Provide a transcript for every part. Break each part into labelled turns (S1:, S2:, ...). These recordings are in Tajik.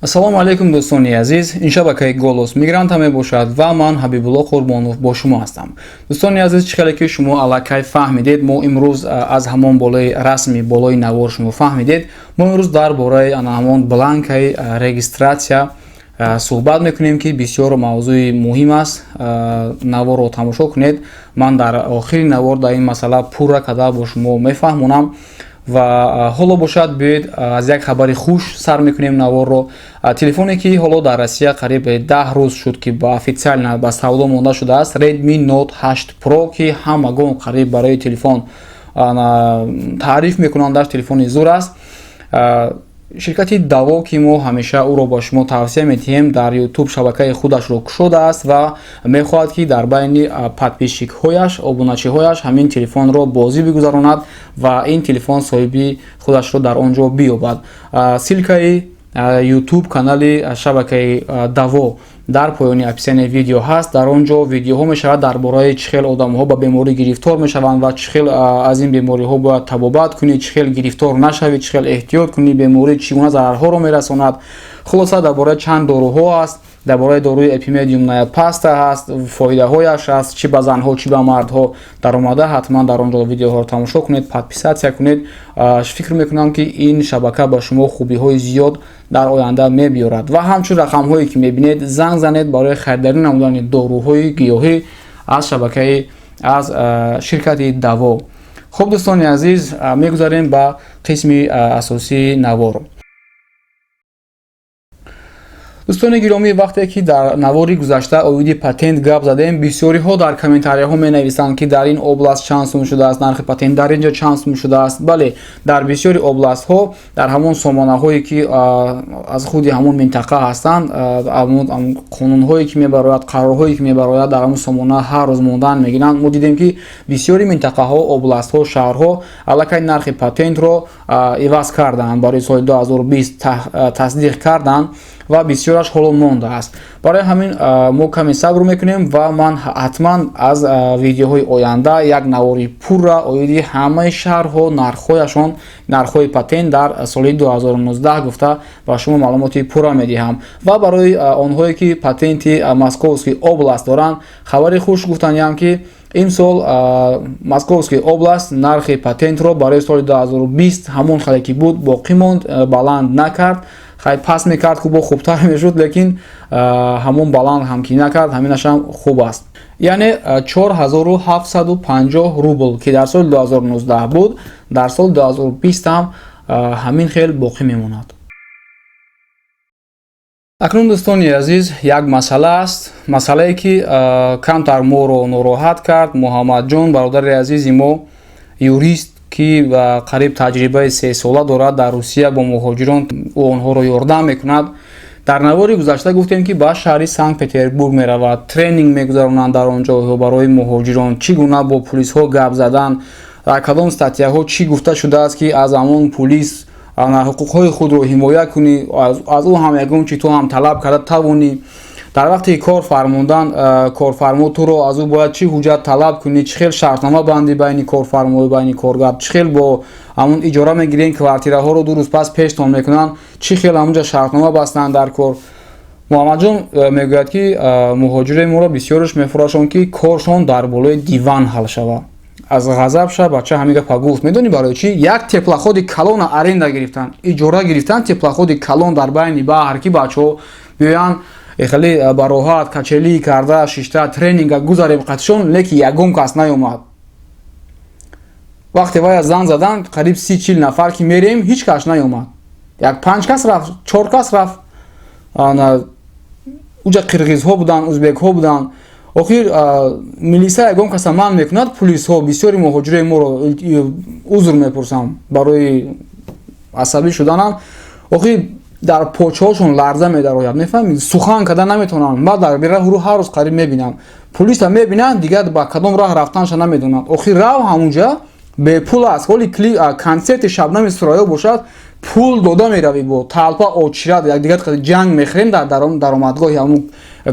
S1: Ассалому алайкум, дӯстони азиз. Ин шабакаи «Голос мигранта» мебошад ва ман, Ҳабибулло Қурбонов, бо шумо ҳастам. Дӯстони азиз, чӣ хеле ки шумо аллакай фаҳмидед, мо имрӯз аз ҳамон болои расми болои навор шумо фаҳмидед, мо имрӯз дар бораи ана ҳамон бланкаи регистрация суҳбат мекунем, ки бисёр мавзӯи муҳим аст. Наворро тамошо кунед, ман дар охири навор дар ин масъала пурра карда бо шумо мефаҳмонам. Ва ҳоло бошад, биёед, аз як хабари хуш сар мекунем наворро. Телефоне ки ҳоло дар Россия қариб 10 рӯз шуд, ки ба официально ба савдо монда шудааст, Redmi Note 8 Pro, ки ҳамагон қариб барои телефон таъриф мекунандаш, телефони зур аст. Ширкати Даво, ки мо ҳамеша ӯро ба шумо тавсия медиҳем, дар Ютуб шабакаи худашро кушодааст ва мехоҳад, ки дар байни подписчикҳояш, обуначиҳояш ҳамин телефонро бозӣ бигузаронад ва ин телефон соҳиби худашро дар он ҷо биёбад. Ссылкаи Ютуб канали шабакаи Даво дар поёни описанияи видео ҳаст. Дар он ҷо видеоҳо мешавад дар бораи чӣ хел одамҳо ба беморӣ гирифтор мешаванд ва чӣ хел аз ин бемориҳо бояд табобат кунӣ, чӣ хел гирифтор нашавӣ, чӣ хел эҳтиёт кунӣ, беморӣ чӣ гуна зарарҳоро мерасонад. Хулоса, дар бораи чанд доруҳо аст, дар бораи доруи Эпимедиум паста ҳаст, фоидаҳояш ҳаст, чӣ ба занҳо, чӣ ба мардҳо. Даромада ҳатман дар он ҷо видеоҳоро тамошо кунед, подписаться кунед. Фикр мекунам, ки ин шабака ба шумо хубиҳои зиёд дар оянда мебиёрад. Ва ҳамчун рақамҳое ки мебинед, занг занед барои харидорӣ намудани доруҳои гиёҳӣ аз шабакаи аз ширкати Даво. Хуб, дӯстони азиз, мегузарем ба қисми асосии навор. Дӯстони гиромӣ, вақте ки дар навори гузашта оиди патент гап задем, бисёриҳо дар комментарияҳо менависанд, ки дар ин област чанд сум шудааст нархи патент, дар ин ҷо чанд сум шудааст. Бале, дар бисёри областҳо дар ҳамон сомонаҳое, ки аз худи ҳамон минтақа ҳастанд, қонунҳое ки мебарояд, қарорҳое ки мебарояд, дар ҳамон сомона ҳар рӯз мондан мегиранд. Мо дидем, ки бисёри минтақаҳо, областҳо, шаҳрҳо аллакай нархи патентро иваз карданд, барои соли 2020 тасдиқ карданд ва бисёраш ҳоло мондааст. Барои ҳамин мо каме сабр мекунем ва ман ҳатман аз видеоҳои оянда як навори пурра оиди ҳамаи шаҳрҳо, нархҳояшон, нархҳои патент дар соли 2019 гуфта ба шумо маълумоти пурра медиҳам. Ва барои онҳое ки патенти Московский область доранд, хабари хуш гуфтаниам, ки имсол Московский область нархи патентро барои соли 2020 ҳамон хеле ки буд боқӣ монд, баланд накард. Хай, паст мекард, хубо хубтар мешуд, лекин ҳамон баланд ҳам ки накард, ҳаминашам хуб аст. Яъне 4750 рубл, ки дар соли 2019 буд, дар соли 2020 ҳам ҳамин хел боқӣ мемонад. Акнун, дӯстони азиз, як масъала аст, масъалае ки камтар моро нороҳат кард. Муҳаммадҷон, бародари азизи мо, юрист, ки қариб таҷрибаи 3 сола дорад дар Русия, бо муҳоҷирон, ӯ онҳоро ёрдам мекунад. Дар навори гузашта гуфтем, ки ба шаҳри Санкт Петербург меравад, тренинг мегузаронанд дар он ҷо барои муҳоҷирон, чӣ гуна бо пулисҳо гап задан, дар кадом статьяҳо чӣ гуфта шудааст, ки аз ҳамон пулис ҳуқуқҳои худро ҳимоя кунӣ, аз ӯ ҳам ягон чи ту ҳам талаб карда тавонӣ. Дар вақти кор фармудан корфармо туро аз ӯ бояд чӣ ҳуҷҷат талаб кунӣ, чӣ хел шартнома банди байни корфармою байни коргар, чӣ хел бо ҳамон иҷора мегирен квартираҳоро, 2 рӯз пас пештон мекунанд, чӣ хел ҳамонҷа шартнома бастанд дар кор. Муҳаммадҷон мегӯяд, ки муҳоҷирои моро бисёрш мефурӯшанд, ки коршон дар болои диван ҳал шавад. Аз ғазаб ша бача ҳамин гапа гуфт. Медонӣ барои чӣ? Як теплоходи калона аренда гирифтанд, иҷора гирифтанд, теплоходи калон дар байни баҳр, ки бачаҳо биёянд, хеле бароҳат качели карда шишта тренинга гузарем қатишон, лекин ягон кас наёмад. Вақте вая зан задан, қариб 30-40 нафар ки мерем, ҳеҷ кас наёмад. Як панҷ кас рафт, чор кас рафт. Уҷа қирғизҳо буданд, узбекҳо буданд. Охир милиса ягон каса манъ мекунад, пулисҳо бисёри муҳоҷирои моро, узр мепурсам барои асабӣ шуданам, охир дар почаҳошон ларза медарояд, мефаҳмед, сухан карда наметавонанд. Ман дар бераҳуру ҳар рӯз қариб мебинам, пулиса мебинанд, дигар ба кадом раҳ рафтанша намедонанд. Охир рав, ҳамунҷа бепул аст. Ҳоли консерти Шабнами Сурайё бошад, пул дода меравӣ, бо толпа очирад, якдигар ҷанг мехӯрем дар даромадгоҳи ҳамун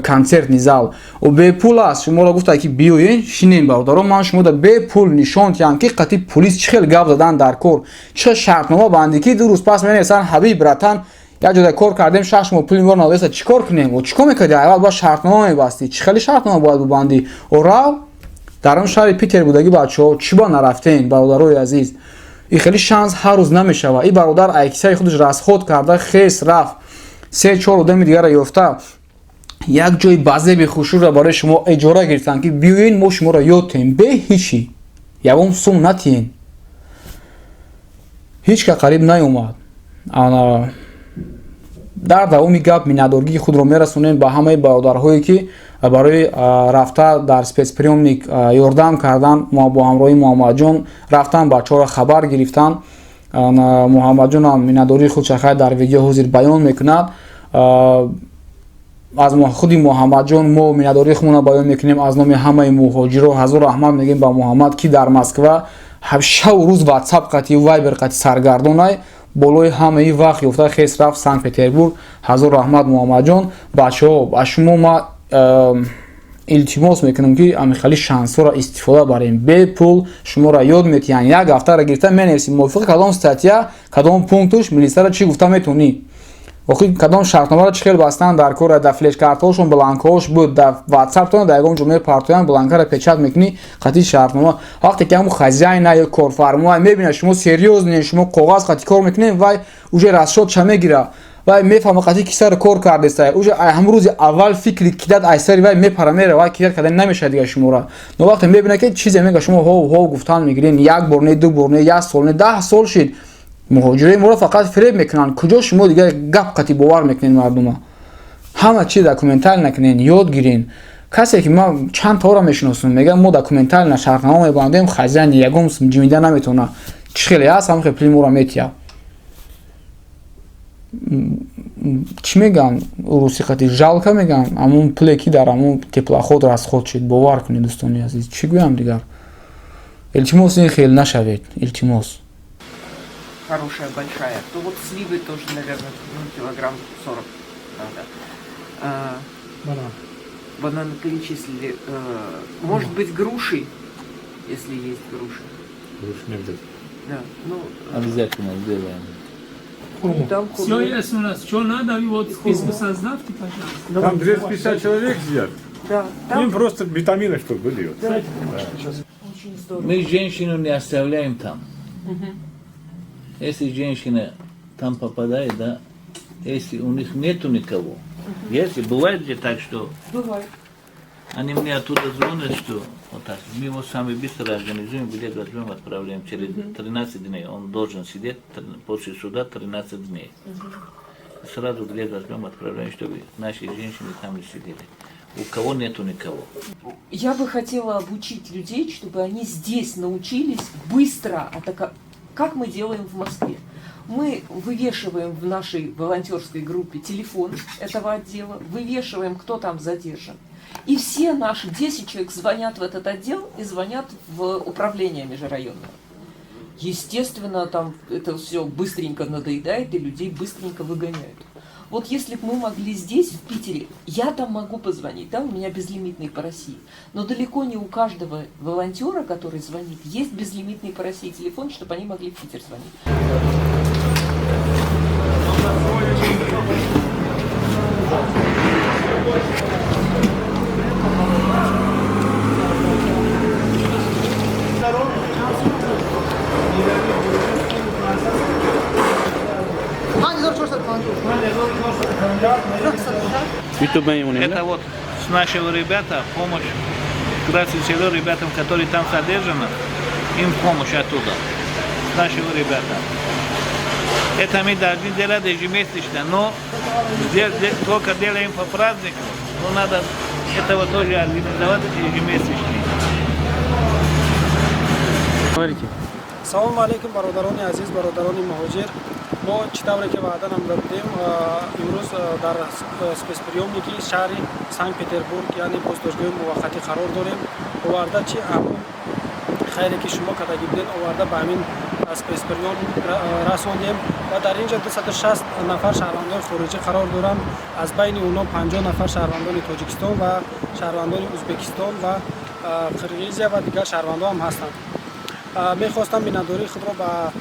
S1: концертный зал. Бепул аст. Шуморо гуфта, ки биёен, шинем, бародарон, ман шумода бепул нишон диҳам, ки қатъи пулис чӣ хел гап задан дар кор, чӣ хел шартнома бандӣ, ки 2 рӯз пас менависанд: «Ҳабиб, братан, Як ҷода кор кардем, 6 моҳ пули моро надоста, чӣ кор кунем? Чӣ кор мекардӣ? Аввал бояд шартнома мебастӣ. Чӣ хеле шартнома бояд бубандӣ? Орав дар он шаҳри Питер будагӣ. Бачаҳо, чӣ ба нарафтен, бародарои азиз? И хеле шанс ҳар рӯз намешава. И бародар ай кисаи худаш расход карда, хес рафт, се чор одами дигарро ёфта, як ҷои базеби хушрӯро барои шумо иҷора гирифтанд, ки биёен, мо шуморо ёд тем, бе ҳичи, ягон сум натиҳен. Ҳеҷ ка қариб наёмад. Дар давоми гап миннатдоргии худро мерасонем ба ҳамаи бародарҳое, ки барои рафта дар спецприёмник ёрдам кардан, бо ҳамроҳии Муҳаммадҷон рафтан, бачаҳоро хабар гирифтан. Муҳаммадҷонам миннатдории худша хай дар видео ҳозир баён мекунад. Аз худи Муҳаммадҷон мо миннатдории худмонро баён мекунем аз номи ҳамаи муҳоҷиро. Ҳазор раҳмат мегӯем ба Муҳаммад, ки дар Москва шаву рӯз Ватсап қати, Вайбер қати саргардонай, болои ҳамаи вақт ёфта, хес рафт Санкт Петербург. Ҳазор раҳмат, Муҳаммадҷон. Бачаҳо, ба шумо ма илтимос мекунам, ки амихали шансҳоро истифода барем. Бепул шуморо ёд метиҳанд. Як ҳафтаро гирифта менависем, мувофиқи кадом статья, кадом пунктуш милисаро чӣ гуфта метавонӣ, охи кадом шартномаро чӣ хел бастан дар кора. Дар флешкартҳошон бланкҳош буд, дар Ватсаптон, дар ягон ҷо мепартоянд, бланкаро печать мекунӣ қати шартнома. Вақте ки ҳамун хозяина ё корфармо мебинад, шумо серьёзный, шумо коғаз қати кор мекунед, вай уже расчётша мегира, вай мефаҳма, қати кисаро кор кардеста. Уже ҳамун рӯзи аввал фикри кидать ай сари вай мепара, мера, вай кидать карда намешавад дига шуморо. Но вақте мебинад, ки чизе мега, шумо ҳов ҳов гуфтан мегирен, як бор не, ду бор не, як сол не, 10 сол шид, муҳоҷирои моро фақат фиреб мекунанд. Куҷо шумо дигар гап қати бовар мекунед мардума? Ҳама чи документально накунен, ёд гирен. Касе ки ман чанд таора мешиносам, мегӯям, мо документально шартнома мебандем, хозяин ягон ҷимида наметавона, чӣ хеле ҳаст, ҳам хел пули моро метиҳад. Чӣ мегӯям русӣ қати? Жалко мегӯям, ҳамун пуле ки дар ҳамун теплоход расход шуд. Бовар кунед, дӯстони азиз, чӣ гӯям дигар? Илтимос, ин хел нашавед, илтимос.
S2: Хорошая, большая, то вот сливы тоже, наверное, ну, килограмм 40 надо. А,
S3: Банан.
S2: Бананы перечислили. Может быть, груши, если есть груши.
S4: Груши не обязательно.
S2: Да, ну,
S4: Обязательно сделаем.
S3: Хурму.
S2: Там
S5: Все
S2: хурму.
S5: есть у нас. Что надо, и вот список создавьте, пожалуйста.
S4: Там 250 человек сидят.
S2: Да, там
S4: Им просто витамины, чтобы были. Вот.
S2: Да. Очень здорово.
S6: Мы женщину не оставляем там. Если женщина там попадает, да, если у них нету никого, если бывает же так, что
S2: Бывает.
S6: Они мне оттуда звонят, что вот так, мы его сами быстро организуем, билет возьмем, отправляем через 13 дней. Он должен сидеть после суда 13 дней. Сразу билет возьмем, отправляем, чтобы наши женщины там не сидели. У кого нету никого.
S2: Я бы хотела обучить людей, чтобы они здесь научились быстро как мы делаем в Москве. Мы вывешиваем в нашей волонтерской группе телефон этого отдела, вывешиваем, кто там задержан. И все наши 10 человек звонят в этот отдел и звонят в управление межрайонное. Естественно, там это все быстренько надоедает, и людей быстренько выгоняют. Вот если бы мы могли здесь, в Питере, я там могу позвонить, да, у меня безлимитный по России, но далеко не у каждого волонтера, который звонит, есть безлимитный по России телефон, чтобы они могли в Питер звонить.
S6: Это вот с нашего ребята помощь, Красное Село ребятам, которые там содержаны, им помощь оттуда, с нашего ребята. Это мы должны делать ежемесячно, но только делаем по празднику, но надо этого тоже организовать ежемесячно.
S1: Говорите.
S3: Салому алейкум, бародарони азиз, бародарони муҳоҷир. Мо чӣ тавре ки ваъда намуда будем, имрӯз дар спецприёмники шаҳри Санкт Петербург, яъне боздоштгоҳи муваққатӣ қарор дорем. Оварда чи ҳамун хайре ки шумо кардагӣ будед, оварда ба ҳамин спецприём расондем ва дар ин ҷо 260 нафар шаҳрвандони хориҷӣ қарор доранд. Аз байни онҳо 50 нафар шаҳрвандони Тоҷикистон ва шаҳрвандони Ӯзбекистон ва Қирғизия ва дигар шаҳрвандон ҳам ҳастанд. Мехостам миннатдории худро ба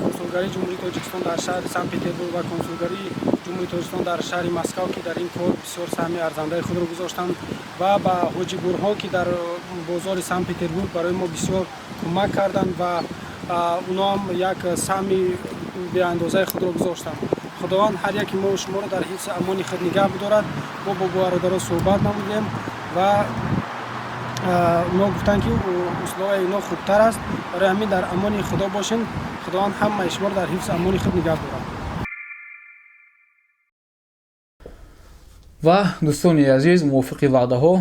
S3: консулгарии Ҷумҳурии Тоҷикистон дар шаҳри Санкт Петербург ва консулгарии Ҷумҳурии Тоҷикистон дар шаҳри Москав, ки дар ин кор бисёр саҳми арзандаи худро гузоштанд, ва ба Ҳоҷи Бурҳон, ки дар бозори Санкт Петербург барои мо бисёр кӯмак карданд ва уноам як саҳми беандозаи худро гузоштанд. Худованд ҳар яки мо шуморо дар ҳифзи амони худ нигаҳ бидорад. Мо бо бародаро суҳбат намудем ва онҳо гуфтанд, ки условияи ино хубтар аст. Барои ҳамин дар амони Худо бошен. Худованд ҳамаи шуморо дар ҳифзи амони худ нигаҳ дорад.
S1: Ва дӯстони азиз, мувофиқи ваъдаҳо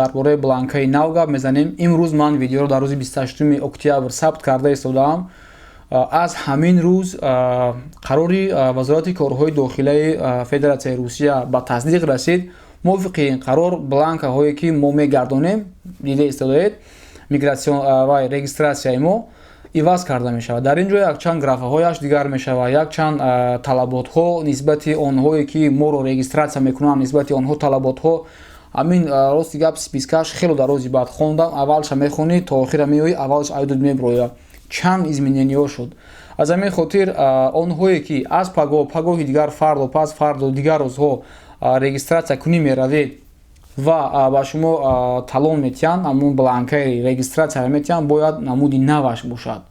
S1: дар бораи бланкаи нав гап мезанем. Имрӯз ман видеоро дар рӯзи 28 октябр сабт карда истодаам. Аз ҳамин рӯз қарори Вазорати корҳои дохилаи Федератсияи Русия ба тасдиқ расид. Мувофиқи ин қарор бланкаҳое, ки мо мегардонем, дида истодаед, мигратсион ва регистратсияи мо иваз карда мешавад. Дар ин ҷо якчанд графаҳояш дигар мешавад, якчанд талаботҳо нисбати онҳое, ки моро регистратсия мекунанд, нисбати онҳо талаботҳо. Ҳамин рости гап, спискаш хело дарози. Баъд хондам, аввалша мехонӣ, то охира меоӣ, аввалш айдуд меброя, чанд изменениҳо шуд. Аз ҳамин хотир онҳое, ки аз пагоҳ, пагоҳи дигар, фардо, пас фардо, дигар рӯзҳо регистратсия кунӣ меравед ва ба шумо талон метиҳанд, ҳамун бланкаи регистратсияро метиҳанд, бояд намуди наваш бошад.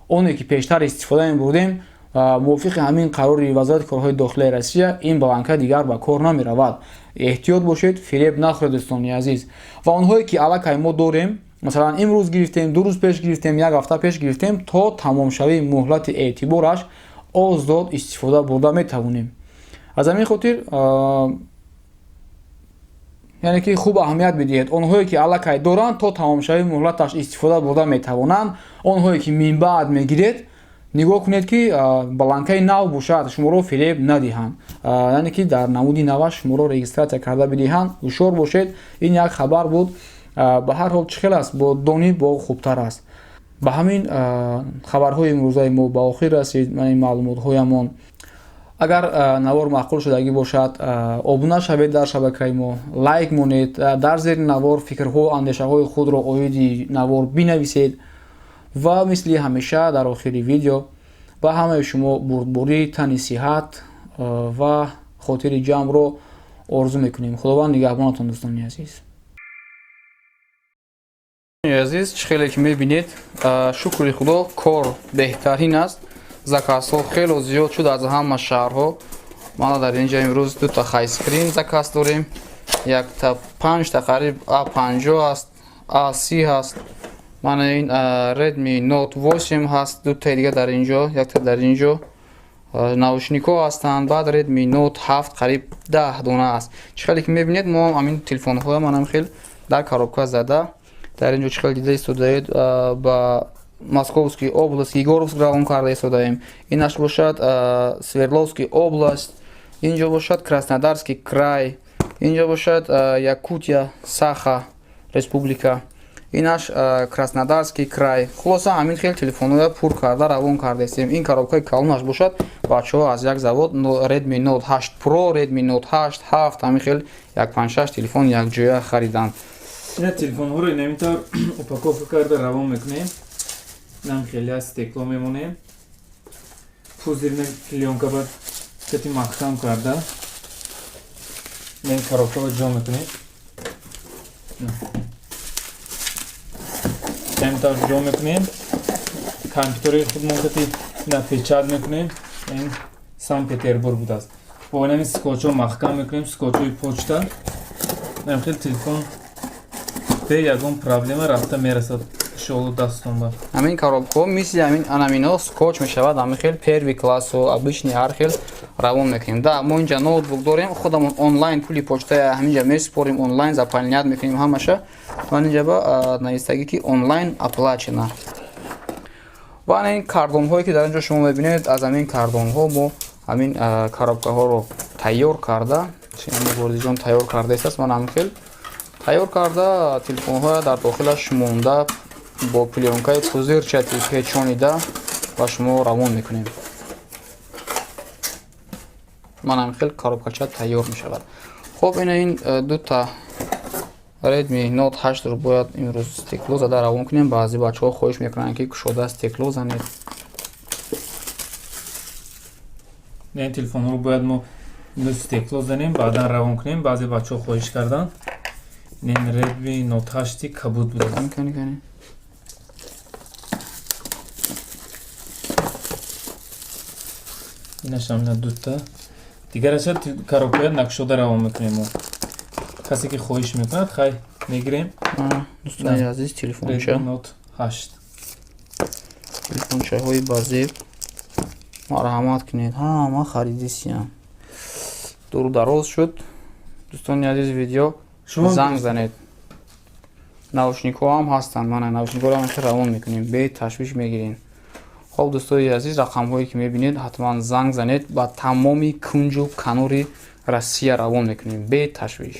S1: Оне ки пештар истифода мебурдем, мувофиқи ҳамин қарори Вазорати корҳои дохилаи Россия ин бланка дигар ба кор намеравад. Эҳтиёт бошед, фиреб нахӯред, дӯстони азиз. Ва онҳое, ки аллакай мо дорем, масалан, имрӯз гирифтем, 2 рӯз пеш гирифтем, як ҳафта пеш гирифтем, то тамомшавии муҳлати эътибораш озод истифода бурда метавонем. Аз ҳамин хотир, яъне ки хуб аҳамият бидиҳед: онҳое, ки аллакай доранд, то тамомшавии муҳлаташ истифода бурда метавонанд. Онҳое, ки минбаъд мегиред, нигоҳ кунед, ки бланкаи нав бошад, шуморо фиреб надиҳанд, яъне ки дар намуди наваш шуморо регистратсия карда бидиҳанд. Ҳушёр бошед. Ин як хабар буд. Ба ҳар ҳол, чӣ хел аст, бо донӣ бо хубтар аст. Ба ҳамин хабарҳои имрӯзаи мо ба охир расид, ин маълумотҳоямон. Агар навор маъқул шудагӣ бошад, обуна шавед дар шабакаи мо, лайк монед, дар зери навор фикрҳо, андешаҳои худро оиди навор бинависед. Ва мисли ҳамеша дар охири видео ба ҳамаи шумо бурдборӣ, тани сиҳат ва хотири ҷамъро орзу мекунем. Худованд нигаҳбонатон, дӯстони азиз. Азиз, чӣ хеле ки мебинед, шукри Худо, кор беҳтарин аст. Заказҳо хело зиёд шуд аз ҳама шаҳрҳо. Мана, дар инҷа имрӯз дута хайскрин заказ дорем, якта, панҷта қариб А 50 ҳаст, А 30 ҳаст. Мана ин Redmi Note 8 ҳаст, дутаи дига дар инҷо, якта дар инҷо. Наушникҳо ҳастанд. Баъд Redmi Note 7 қариб 10 дона аст. Чӣ хеле ки мебинед, мо ҳамин телефонҳоя манам хел дар коробка зада, дар инҷо чӣ хел дида истодаед, ба Московский область, Егоровск равон карда истодаем. Инаш бошад Свердловский область, инҷо бошад Краснодарский край, инҷо бошад Якутия, Саха республика, инаш Краснодарский край. Хулоса, ҳамин хел телефонҳоя пур карда равон кардаистем. Ин коробкаи калонаш бошад, бачаҳо аз як завод Redmi Note 8 Pro, Redmi Note 8, 7, ҳамин хел як панҷ-шаш телефон якҷоя хариданд.
S7: Ина телефонҳоро инамин тавр упаковка карда равон мекунем. Инам хеле стекло мемонем, пузырный плёнка ба кати маҳкам карда ин коробкаро ҷо мекунем. Ҳамин тавр ҷо мекунем, компютери худмон кати ина печать мекунем. Ин Санкт Петербург будааст. Бо инами скотчҳо маҳкам мекунем, скотчҳои почта. Инам хел телефон бе ягон проблема рафта мерасад, иншоалло, дастон ба.
S1: Ҳамин коробкаҳо мисли ҳамин анамино скотч мешавад. Ҳамин хел первый классу, обычный, ҳар хел равон мекунем. Да, мо инҷа ноутбук дорем, худамон онлайн пули почтая ҳаминҷа месупорем, онлайн заполнять мекунем ҳамаша. Ман инҷа ба навистагӣ, ки онлайн оплачена. Ва ана ин картонҳое, ки дар инҷо шумо мебинед, аз ҳамин картонҳо мо ҳамин коробкаҳоро тайёр карда, Муборизиҷон тайёр кардаистааст. Ман ҳамин хел тайёр карда, телефонҳоя дар дохилаш монда, бо плёнкаи пузырчатый печонида ба шумо равон мекунем. Ман ҳамин хел коробкача тайёр мешавад. Хоб, ина ин дута. Redmi Note 8-ро бояд имрӯз стекло зада равон кунем. Баъзе бачаҳо хоҳиш мекунанд, ки кушода стекло занед.
S7: Ин телефонҳоро бояд мо имрӯз стекло занем, баъдан равон кунем. Баъзе бачаҳо хоҳиш карданд. Ин Redmi Note 8 кабуд будааст.
S1: Кани, кани, кани.
S7: Инашам ина дута. Дигараша коробкая накушода равон мекунем мо. Касе ки хоҳиш мекунад, хай мегирем.
S1: Дӯстони азиз, телефонча.
S7: Redmi Note 8.
S1: Телефончаҳои базеб, марҳамат кунед, ҳама харидисиям. Дуру дароз шуд, дӯстони азиз, видео.
S7: Шумо
S1: занг занед. Наушникҳо ҳам ҳастанд, мана наушникҳоро ҳам равон мекунем, беташвиш мегирем. Хоб, дӯстои азиз, рақамҳое ки мебинед, ҳатман занг занед. Ба тамоми кунҷу канори Россия равон мекунем беташвиш.